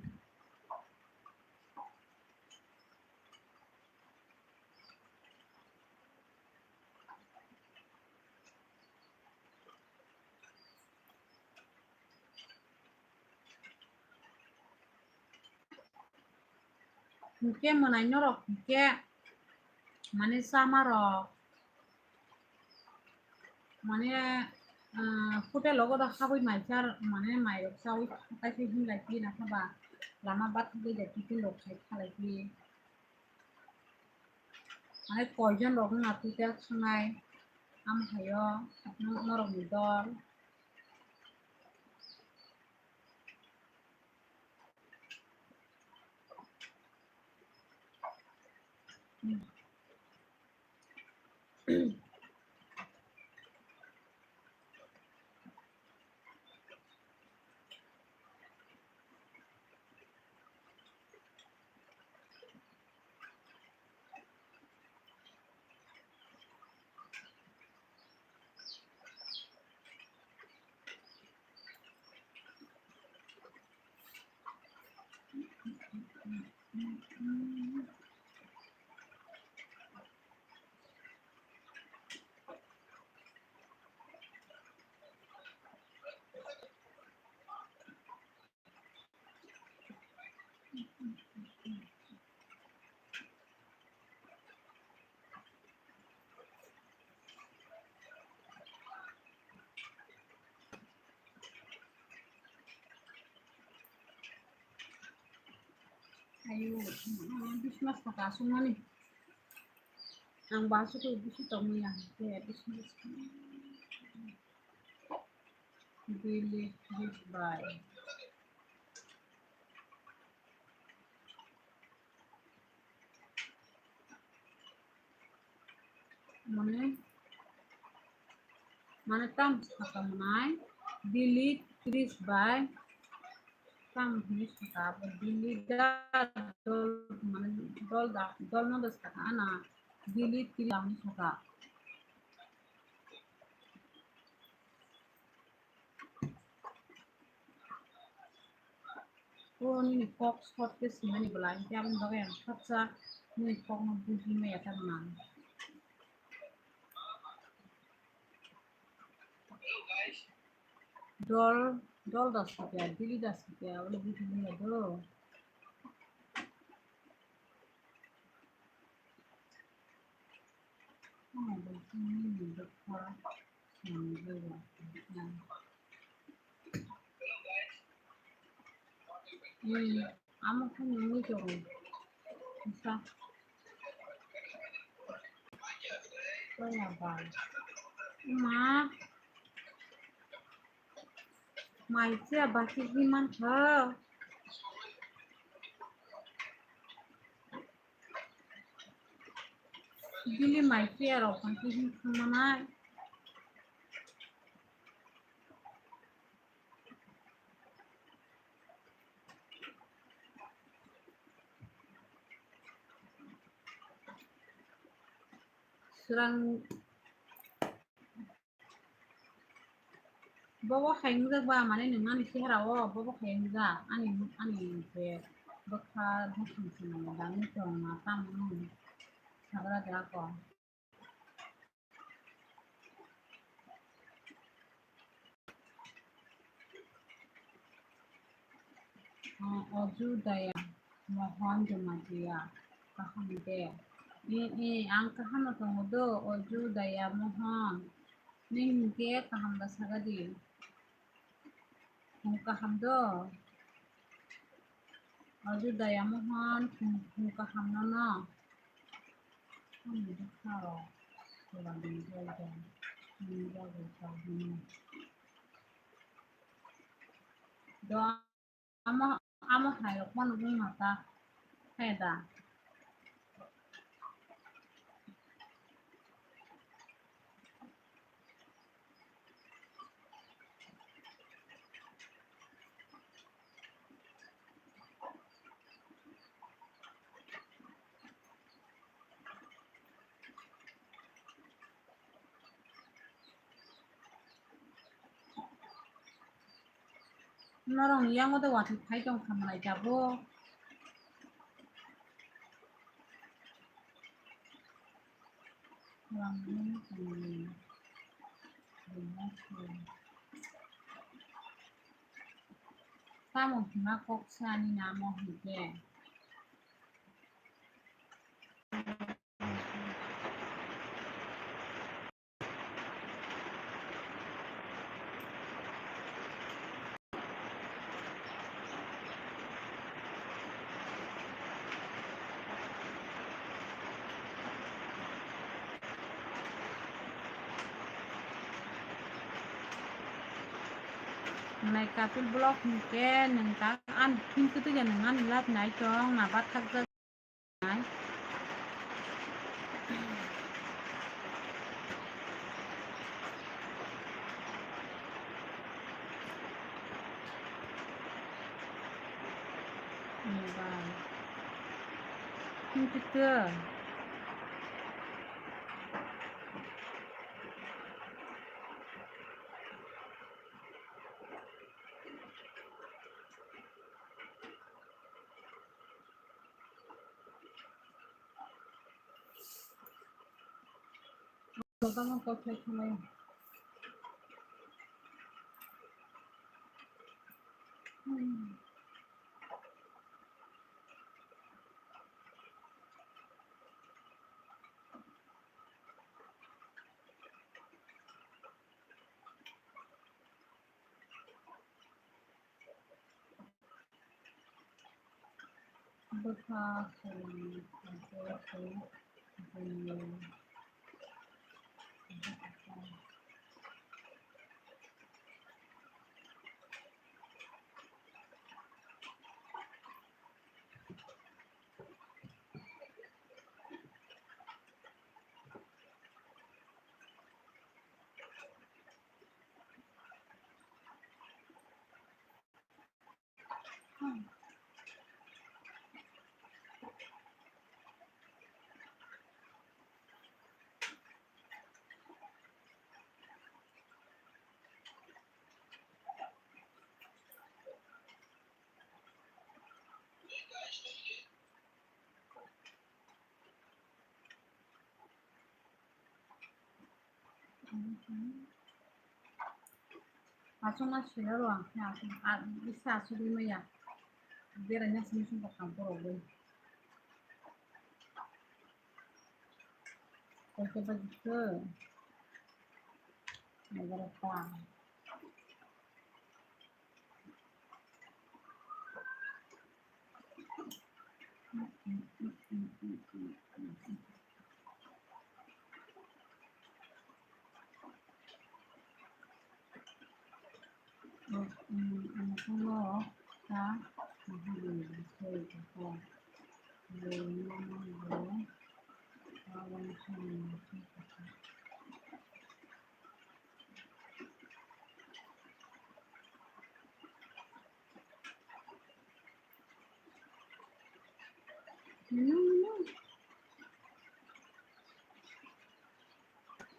Hwnkhe mwnai norok hwnkhe mane chamarok mane, ah, hotel o goda habwi maichar mane mairok chawi thakai khe hinlai phi nakha ba lama bathakgwi da tiffin rok khai khalai phi. Mane koijon rok wngna twi ta thangnai, amhaio norokni dol. Ayo, bismas kaka sumani. Ang basu ko bisu tongwi ang ke bismas. Delete this by. Mane, mane tam saka manai, delete tris by tam hini saka, delete da dol, mane dol da, dol no da saka ana, delete tris da hini saka. O nini kok short khe swimani bwla, hinkhe aboni bagwi ang khaksa nini kokno buji maya tamo nang. Dol, dol da sukya, dili da sukya, aboni buji maya do. Hmm, amo khe nungwi tongo. Sa. Kaya bai. Ma. Mai phiya bati hi mankha. Bili mai phiya rok bati hi thangmanai. Swrang. Bobo hai wngjak ba, mane nwng ani chehara o bobo hai wngjak, ani, ani je bwkha bwsong se mane dangwi tongma tamo nwng sagra de ako. Oju Daya Mohon Jamatia, kaham de? Ee, ee, ang kaham no tongo do, Oju Daya Mohon. Nini hinkhe kaham da saga di. Ang kaham do. Oju Daya Mohon, ang kaham no no. Ang bwkha rok. Do amo, amo hai rok mano wng mata. Hai da. Norok yango de watwi phai tong kha malai tabuk. Tamo hwnma kok sani namo hinkhe. Nai Kapil Vlog hinkhe nwng tak ani phin kwtwi ya nwng ani live nai tong na bathakjak. Bwkha chwng, bwkha chwng, Aswk ma sila rw ang khe aswk, a, bisa aswk ri maya. Beraina simi simi bwkhang borok bai. Koito bai khe. Naiborok ta.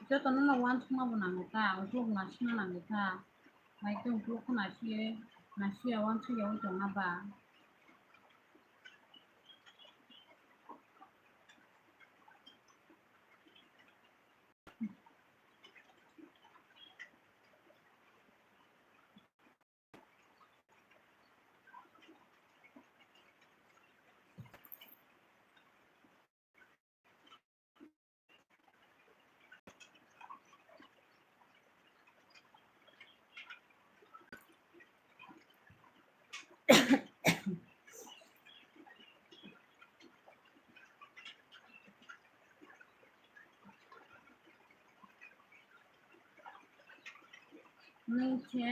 Jotono no uansukma bo nango ta, ukulok naisingma nango ta. Hai khe ukulok khe naisiya, naisiya uansukya oi tongma ba. Nwng khe,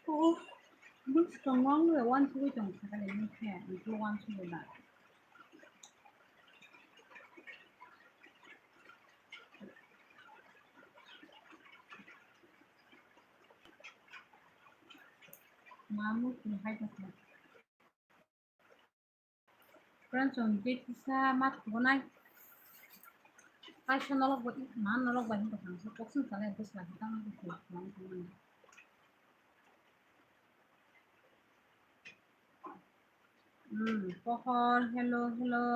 o, bwskango ang le uansugui tong sakha le nwng khe, ang khe uansugui ba. Mamung tong hai tong khe. Friends, on date kisa mat kubo nai. Kaisa nolok bai, ma nolok bai hinta thangsa, boxing salai bwsla hinta ma bwsla hinta ma. Hmm, pohor, hello, hello.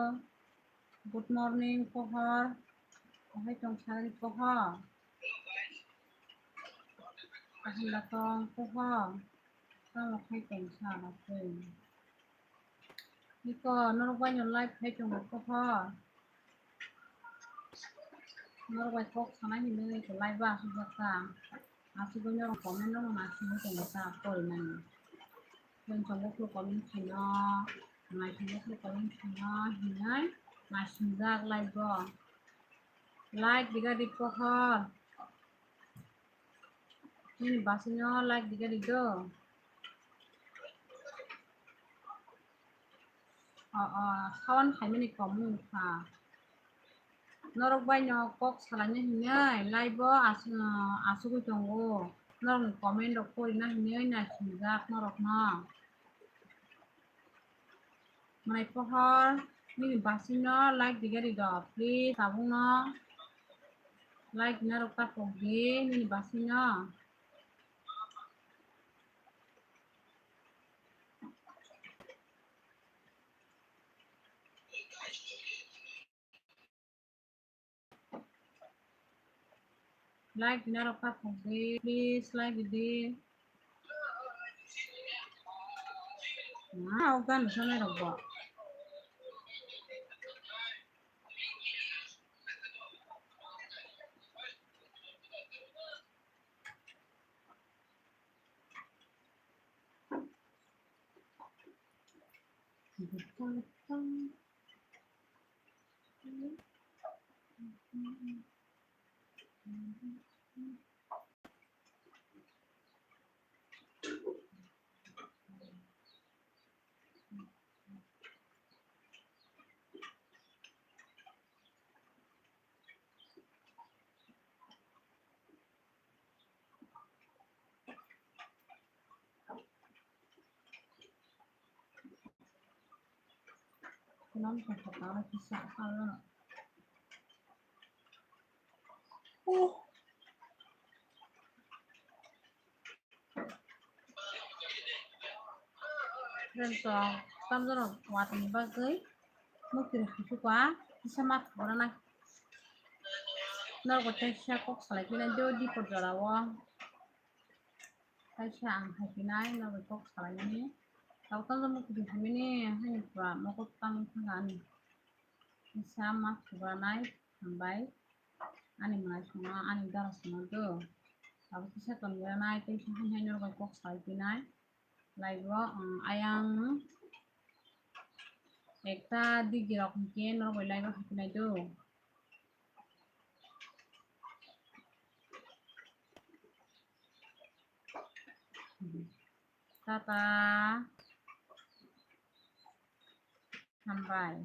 Good morning, pohor. Ohai tong sari pohor. Kaham da tong pohor. Tamo khai tong sa na tong. Niko, norok bai no live khai tongo kho. Norok bai kok sana hinwi khe live ba asuk jak ta. Asugwi norok comment rok no naisingwi tongo ta porinani. Tei chongo khe comment khaino, naisingwi khe comment khaino hinwi naising jak live o. Like diga di pohor. Nini basino like diga di do. O, o, sound khaimani kom wngkha. Norok bai no kok salaina hinwi live o as-, asugwi tongo. Norokni comment rok porina hinwi naising jak norokno. Mai pohor, nini basino like diga di do, please, tabuk no like dina rok ta pok di, nini basino. Like dina rok ta pok di, please like di. Ah, o gan sanai rok bo. Kunam kota kisa kala. Uh. Friends, so, tamjano watani bagwi mukti rwkha kisa ma khobra nai. Norok teisa kok salai pina do dipor jora o. Kaisa ang hai pinai, norok kok salaimani. Tabo tamo kudi hamini, hai pura mokot tamo thangani. Kisa ma khobra nai, hambai. Ani mwnai songno, ani dara songno do. Tabo kisa tongya nai, tei kisa hai hai norok kok salai pinai. Live o, um, ayang ekta digi rok hinkhe norok bai live o hai pinai do. Tata. Hambai.